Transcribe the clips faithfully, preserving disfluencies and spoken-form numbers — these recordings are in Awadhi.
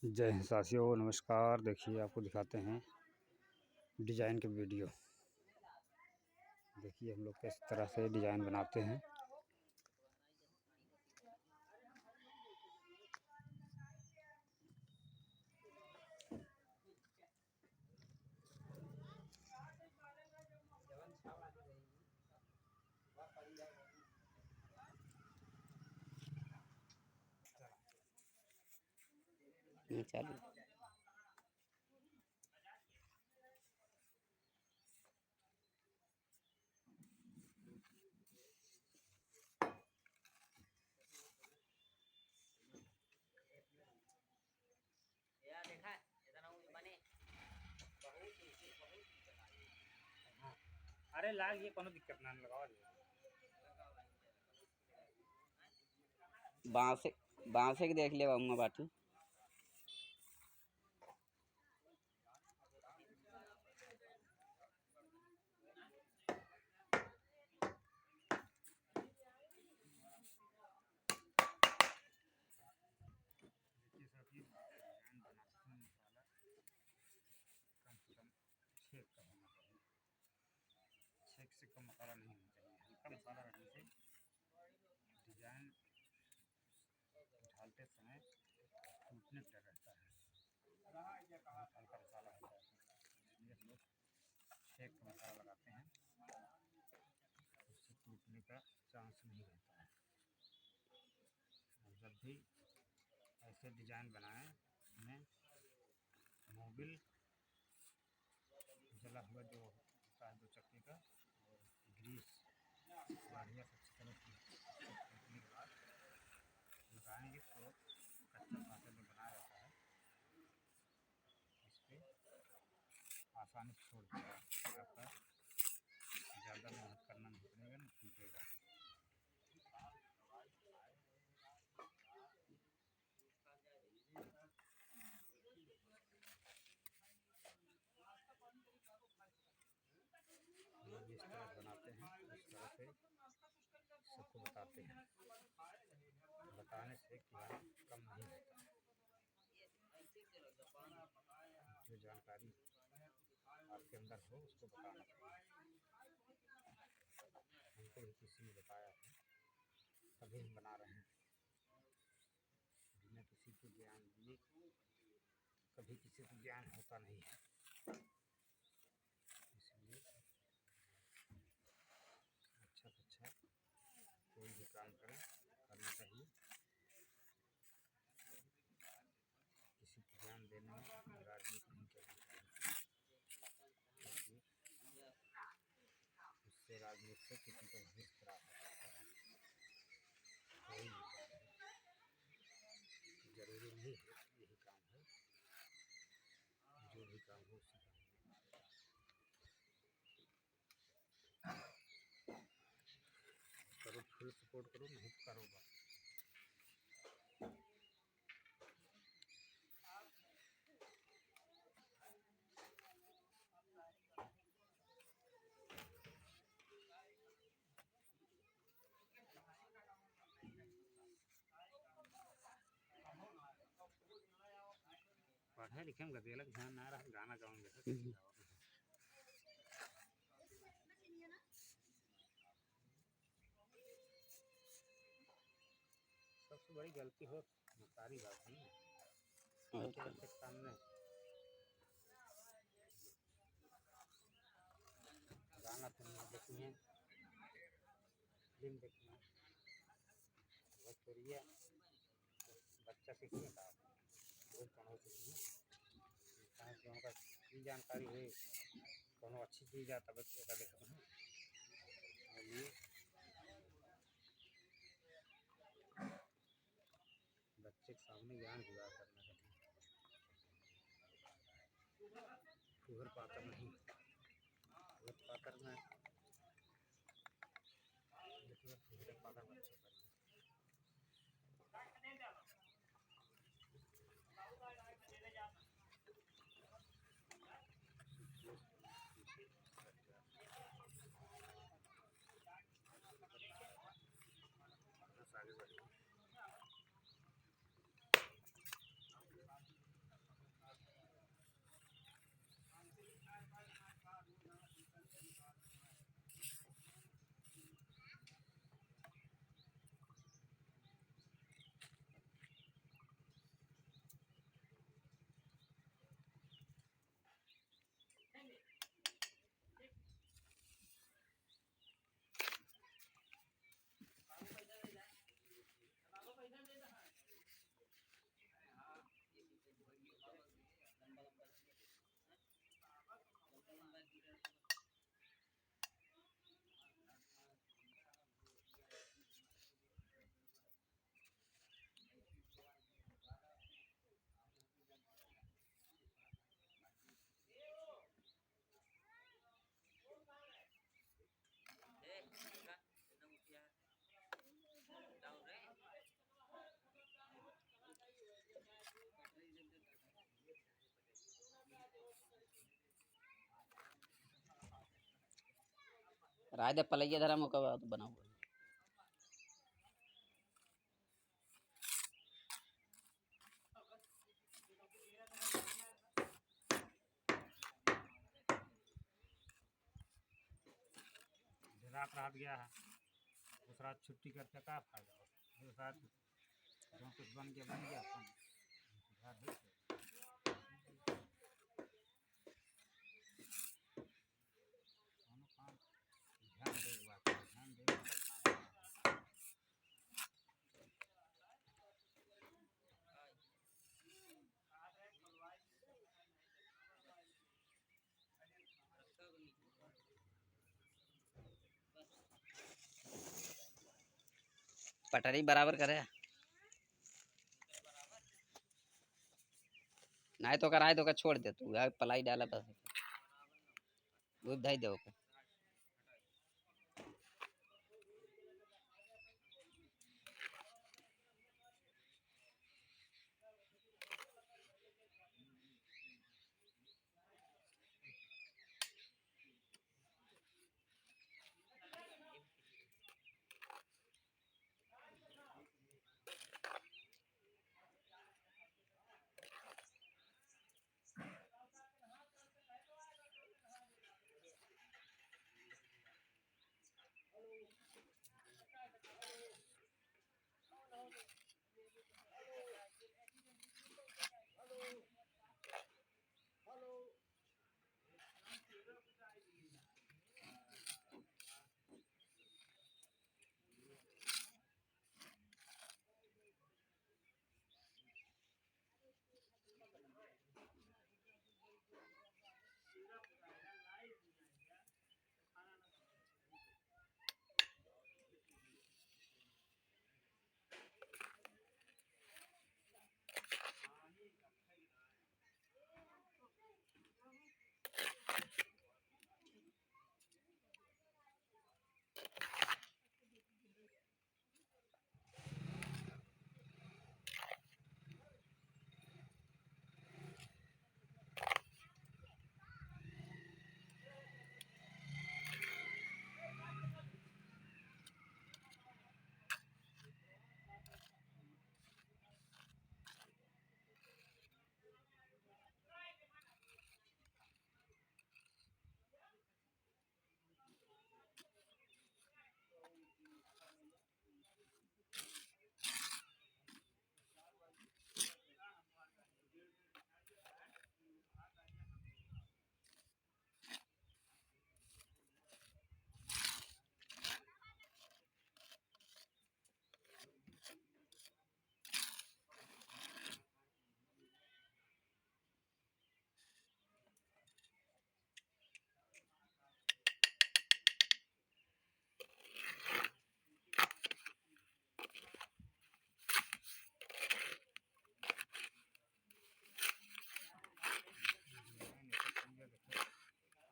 जय हिंद साथियों, नमस्कार। देखिए, आपको दिखाते हैं डिजाइन के वीडियो। देखिए, हम लोग किस तरह से डिजाइन बनाते हैं। ये चालू। हाँ। अरे लाग, ये कोनो दिक्कत ना, लगावा दे। बांसे, बांसे के देख ले बाबू बाटी। देखिए साहब, ये डिजाइन बनाते समय मसाला कम से कम छः का होना चाहिए। छः से कम मसाला नहीं होना चाहिए। हल्का मसाला रहने से डिजाइन डालते समय टूटने का डर रहता है। बहुत हल्का मसाला होता है, इसलिए हम लोग छः का मसाला लगाते हैं, उससे टूटने का चांस नहीं रहता है। और जब भी ऐसे डिजाइन बनाएं, हमें मोबिल जला हुआ जो होता है दो चक्के का, और ग्रीस बढ़िया से अच्छी तरह से लगाएंगे, तो कच्चा फाटक जो बना रहता है, इस पे आसानी से छोड़ देगा। आपका ज़्यादा मेहनत करना नहीं पड़ेगा, ना टूटेगा। हम लोग जिस तरह बनाते हैं, उस तरह से सबको बताते हैं। बताने से ज्ञान कम नहीं होता है। जो जानकारी आपके अंदर हो, उसको बताना चाहिए। हमको भी किसी ने बताया था, तभी हम बना रहे हैं। बिना किसी के ज्ञान लिए कभी किसी को ज्ञान होता नहीं है। इसलिए अच्छा से अच्छा कोई भी काम करें, करना चाहिए। किसी को ज्ञान देने में राजनीति नहीं करनी चाहिए, क्योंकि उससे राजनीति से किसी का भविष्य खराब हो सकता है। कोई भी काम हो, जरूरी नहीं है यही काम हो, जो भी काम हो उसी काम में करो, फुल सपोर्ट करो, नहीं तो करो बस। पढ़े लिखे में गदेलक ध्यान ना रहा, गाना गाउन देखा। हम्म। सबसे बड़ी गलती हो महतारी बाप की। और बच्चा के सामने गाना सुनना, देखिए, फिल्म देखना, भोजपुरिया बच्चा सीखिए का, बहुत कम हो चुकी है। कहाँ से उनका की जानकारी हुई, कोनो अच्छी चीज आ, तब एका देखत हैं। और ये बच्चे के सामने ज्ञान जुगाड़ करना कठिन, फुहर पातर नहीं, फुहर पातर में, देखिए, फुहर पातर बच्चे पर। राय दे पलैया धरा मौका बा, तो बनाओ। रात रात गया है, उस रात छुट्टी करके का फायदा हो? उस रात जो कुछ बन गया, बन गया, अपन घर बैठ गए। कौनो काम ध्यान दे, बात ध्यान दे, सब काम। पटरी बराबर करे। नाहीं तो ओकर, आए तो ओकर छोड़ दे तू, आए पलाई डाला बस। वो धई दे ओकर।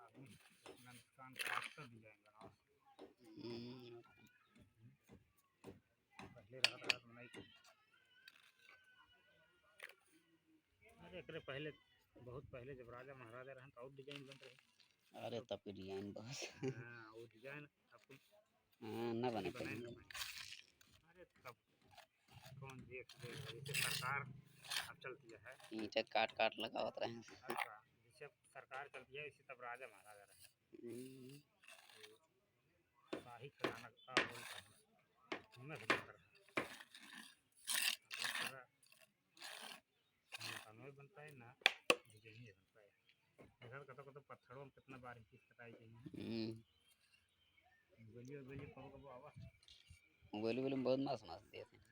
आदमी अपना नुकसान का आजकल डिजाइन बनाओ। हम्म। पहले रहा, रहा तो बनाई। अरे, एकरे पहले, बहुत पहले जब राजा महाराजा रहन, तो और डिजाइन बन रहे। अरे, तब के डिजाइन बहुत। हाँ, वो डिजाइन आपको हाँ, ना बने बनाए पहले। ना बनाए। अरे, तब कौन देख ले, जैसे सरकार अब चलती है। ईंटे काट काट लगावत रहे। अच्छा, जैसे अब सरकार चलती है, इसी तब राजा महाराजा रहे। हम्म। शाही खजाना का बोलता है, हमें भी नहीं पता। अब ये सारा मकानो बन पाए ना, डिजाइन ही बन पाए। देखा तो कतो कतो पत्थरों में कितना बारीकी से कटाई गई है। हम्म। गोलियों, गोलियों कबो कबो आवा। गोली, गोली में बहुत मस्त मस्त देते हैं।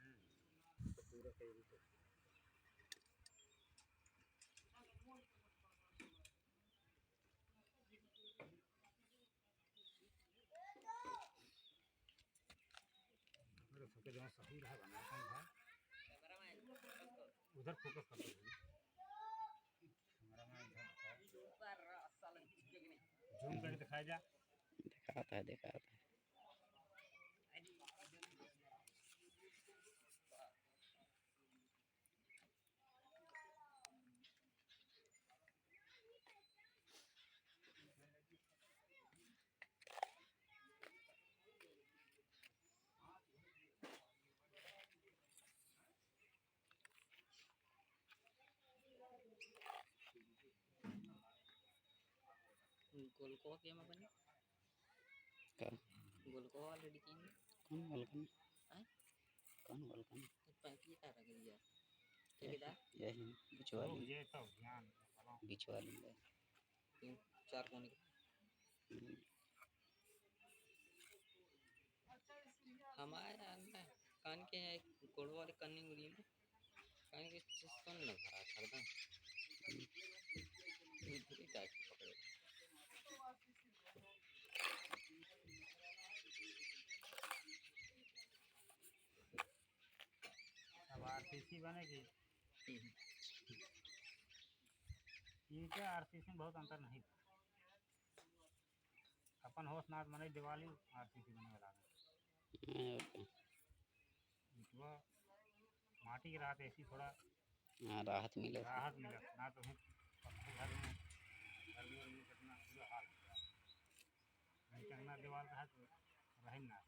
हम्म। तो पूरा कहीं भी तो। अरे सबके जहाँ सही रहा बना, कौन था? उधर फोकस कर दो। जूम करके दिखाया जा। दिखाता है, दिखाता है। गोलको के में बने? का? गोलको वाले डिजाइन में? कौन गोलको में? आय? कौन गोलको में? ये पाइप ये का रख दिया? ठेकेदार? यही, बिछवा लो। ये तो ध्यान, बिछवा लो। तीन चार कोने के। हम्म। हमारे यहाँ ना कान के है, गोड़ वाले कन्नी उड़ी में, कान के सुन न भरा हरदम। ये धुरी टाइट पकड़े। अब आरसीसी बनेगी। हम्म। इनके आरसीसी में बहुत अंतर नहीं। अपन होश नाथ मनई दिवाली आरसीसी बने वाला है। हम्म, ओके। इतवा माटी के रहत ऐसी थोड़ा हाँ, राहत मिले। राहत मिले, ना तो हम पक्के घर में, गर्मी वर्मी कितना बुरा हाल हो गया। नहीं टंगना दीवार रहा तो रहे ना।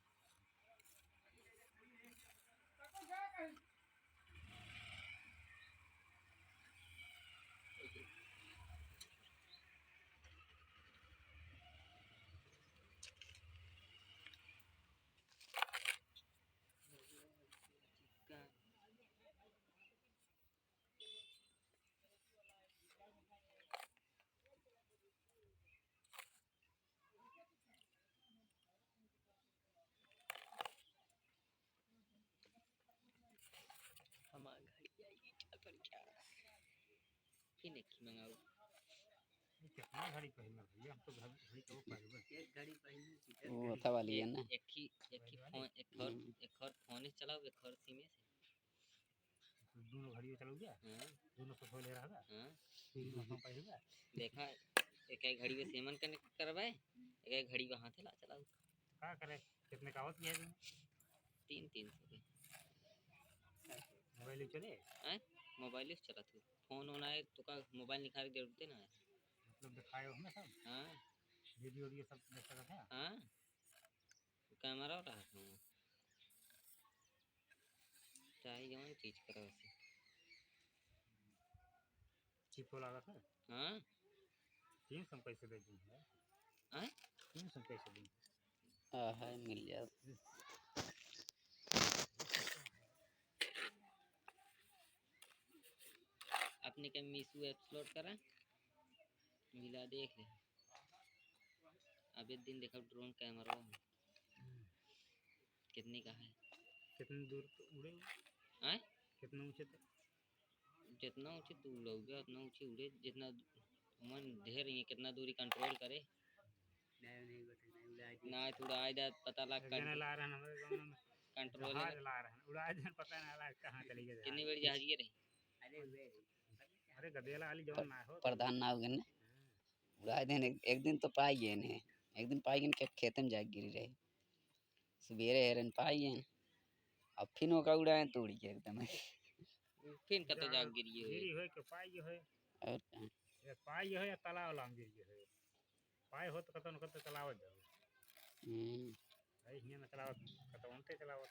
हमार घड़ी आई, क्या कर क्या? फिर एक ही मंगाऊ। ये कितना घड़ी पहनना भैया? हम तो घड़ी, घड़ी कब पहनबे? एक घड़ी पहनने की वो था वाली है ना? एक ही, एक ही पहले वाली? फोन, एक और, हम्म। एक और फोन से चलाओ, एक और सिम से। दोनों घड़ी में चलाओ क्या? हाँ। दोनों से खोले रहा था? हाँ। तीन मौसम पहले का? देखा, एक, एक घड़ी में सेमन कनेक्ट करवाए, एक, एक घड़ी वहाँ से ला चलाओ। का करे? कितने का आवत है? तीन, तीन सौ के। मोबाइल ही चले? हैं? मोबाइल ही चलत है। फोन होना है तो का मोबाइल निकाल के जरूरत है ना है। मतलब दिखाए हो ना सब? हाँ। वीडियो, वीडियो सब देख सकत है? हाँ। कैमरा रहा है। चाहे जौन चीज करो उसे। चिपो लागत है? हाँ। तीन सौ में कैसे दे दी है? आय? तीन सौ में कैसे दी? हाँ, है, मिल जात। अपने के मीशो ऐप से लोड करा, मिला देख ले। अब एक दिन देखब ड्रोन कैमरा कितने का है। कितने दूर तो उड़े? आय? कितना ऊंचे तक? जितना ऊंचे तू उड़ोगे, उतना ऊंचे उड़े, जितना मन ढेर ही है, कितना दूरी कंट्रोल करे। नहीं, नहीं, बता, नहीं, उड़ा दिया। ना, तो उड़ा दे, पता लग एक जना कंट्रोल। ला रहे हैं हमारे गाँव में। कंट्रोल जहाज है। ला रहे हैं, उड़ा दे, पता ना लगा कहाँ चली गई कितनी जहाज। बड़ी जहाज ये रही? अरे, वे रही। अरे, गदेला वाली जौन ना हो। प्रधान ना हो गए ने। हाँ। उड़ा देन, एक, एक दिन तो पाई गए ने, एक दिन पाई गए ने, खे-, खेते में जाके गिरी रही। सुबेरे हेरन पाई गए, अब फिन ओका उड़ाए तो उड़ी गए एकदम। फिन कतो जाके गिरी होई। गिरी होई के पाई गए होई। और का? ये पाई गए होई या तालाब वाला में गिरी होई। पाए हो तो कतौ न कतौ चलावत जाओ। हम्म। भाई हियाँ न चलावत, कतौ उनते चलावत।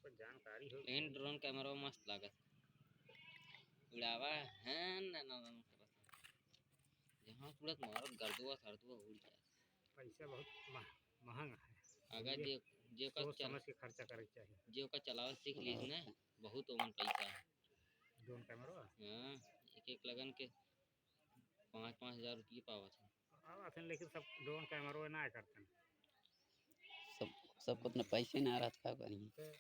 कुछ जानकारी हो। लेकिन ड्रोन कैमरा मस्त लागत। उड़ावा है ना, ना, ना, ना, जहाँ सूरत मारत गर्दुआ सरदुआ उड़ जाए। पैसा बहुत मह-, महंगा है। अगर समझे? जे, जे का सोच चल-, समझ के खर्चा करे के चाहिए। जे का चलावल सीख लीज ना, बहुत ओमन पैसा है। ड्रोन कैमरा? हाँ, एक एक लगन के पाँच पाँच हजार रुपये पावत है। आवत हैं, लेकिन सब ड्रोन कैमरा ना करते हैं। सब, सबको अपना पैसे ना रहत, का करिए? तो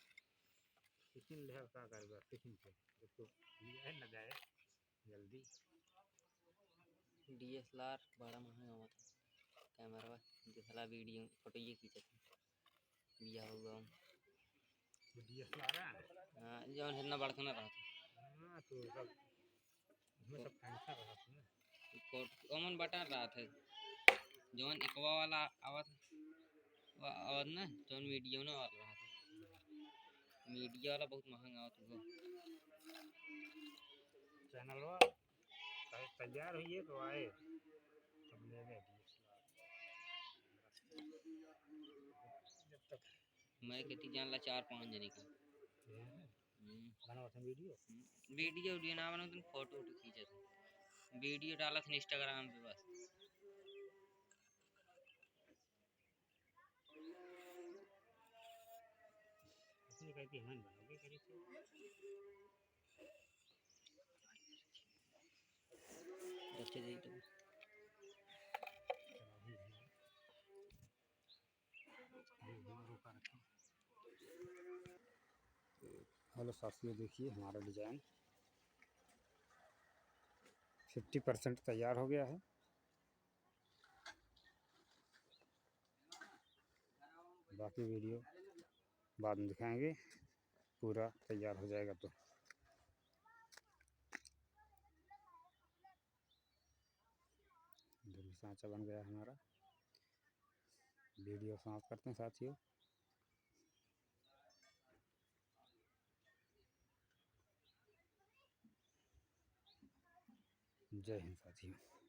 किसी ने लिया, का करेगा, किसी से? उसको लिया है, ना जाए जल्दी। डीएसएलआर बड़ा महंगा आवत है, कैमरा, डीएसएलआर वीडियो, फोटो ये खींचत है। बिया हुआ। डीएसएलआर है? हाँ, जौन इतना बड़का ना रहत। हाँ, तो सब, उसमें सब कैंसर रहत है ना। फोट-, ओमन बटन रहत है, जौन एकवा वाला आवत, वा-, आवत ना, जौन मीडियो ना वाला रहत है। मीडियो वाला बहुत महंगा आवत है वो। चैनलवा तै-, तैयार होइए तो आए, तब लेबे। जब तक मैं कहती जान ला चार पाँच जने का। ये है? हम्म। बनावत हैं वीडियो? हम्म, वीडियो, वीडियो ना बनाओ, तुम फोटो वोटो खींचत हो। वीडियो डालत हन Instagram पे बस। इसमें कहती हमें बनोगे करी से। बच्चे दे दो। हेलो साथियों, देखिए हमारा डिजाइन फिफ्टी परसेंट तैयार हो गया है। बाकी वीडियो बाद में दिखाएंगे, पूरा तैयार हो जाएगा तो। इधर भी सांचा बन गया हमारा। वीडियो समाप्त करते हैं साथियों। जय हिंद साथियों।